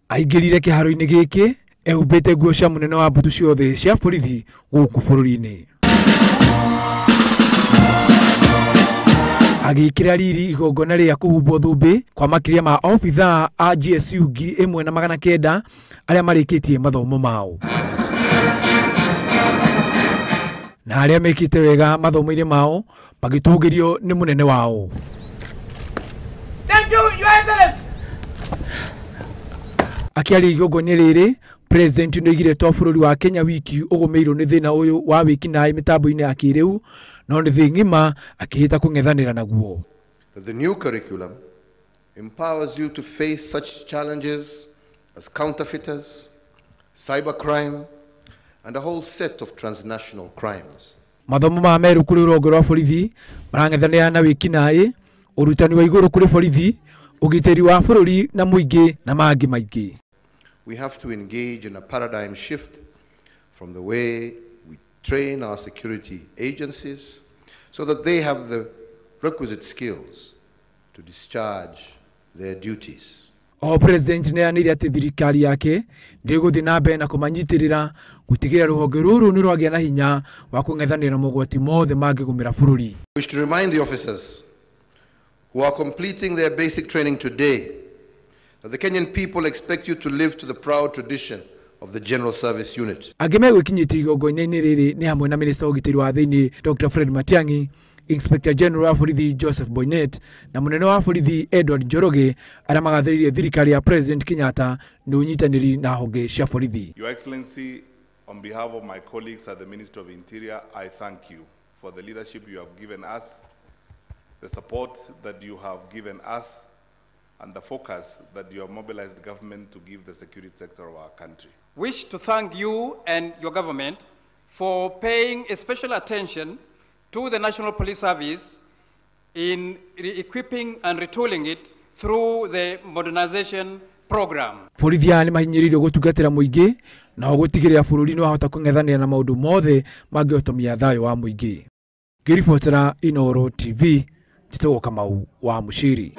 Aingĩrire kĩharo-inĩ gĩkĩ ehumbĩte nguo cia mũnene wa mbũtũ ciothe cia borithi gũkũ bũrũri-inĩ. Agĩkĩra riri igongona rĩa kũhumbwo thũmbĩ kwa makĩria ma obithaa a GSU 1900 arĩa marĩkĩtie mathomo mao na arĩa mekĩte wega mathomo-inĩ mao magĩtũgĩrio nĩ mũnene wao. Thank you, Your Excellency. Akĩaria igongona rĩrĩ, President nĩoigire to bũrũri wa Kenya wiki ũgũmĩirwo nĩ thĩna ũyũ wa wĩkinaĩ mĩtambo-inĩ ya kĩrĩu, no nĩ thĩ ng'ima akĩhĩta kũng'ethanĩra naguo. The new curriculum empowers you to face such challenges as counterfeiters, cybercrime, and a whole set of transnational crimes. Mathomo ma meru kũrĩ rũhonge rwa borithi marang'ethanĩra na wĩkinaĩ, ũrutani wa igũrũ kũrĩ borithi, ũgitĩri wa bũrũri na mũingĩ na mangĩ maingĩ. We have to engage in a paradigm shift from the way we train our security agencies so that they have the requisite skills to discharge their duties. O President nĩeranĩire atĩ thirikari yake ndĩgũthiĩ na mbere na kũmanyitĩrĩra gũtigĩrĩra rũhonge rũrũ nĩ rwagĩa na hinya wa kũng'ethanĩra mogwati mothe mangĩgũmĩra bũrũri. Wish to remind the officers who are completing their basic training today that the Kenyan people expect you to live to the proud tradition of the General Service Unit. Angĩ megwĩkinyĩtie igongona-inĩ rĩrĩ nĩ hamwe na Minista wa ũgitĩri wa thĩinĩ Dr. Fred Matiang'i, Inspector General wa borithi Joseph Boynet na mũnene wa borithi Edward Njoroge arĩa magathĩrĩirie thirikari ya President Kenyatta nĩ ũnyitanĩri na honge cia borithi. Your Excellency, on behalf of my colleagues at the Ministry of Interior, I thank you for the leadership you have given us, the support that you have given us, and the focus that you have mobilized government to give the security sector of our country. Wish to thank you and your government for paying a special attention to the National Police Service in re-equipping and retooling it through the modernization program. Borithi aya nĩ mahinyĩrĩirio gũtungatĩra mũingĩ na gũtigĩrĩra bũrũri nĩ wahota kũng'ethanĩra na maũndũ mothe mangĩhotomia thayũ wa mũingĩ. Ngĩribotera Inooro TV, njĩtagwo Kamau wa Mũciri.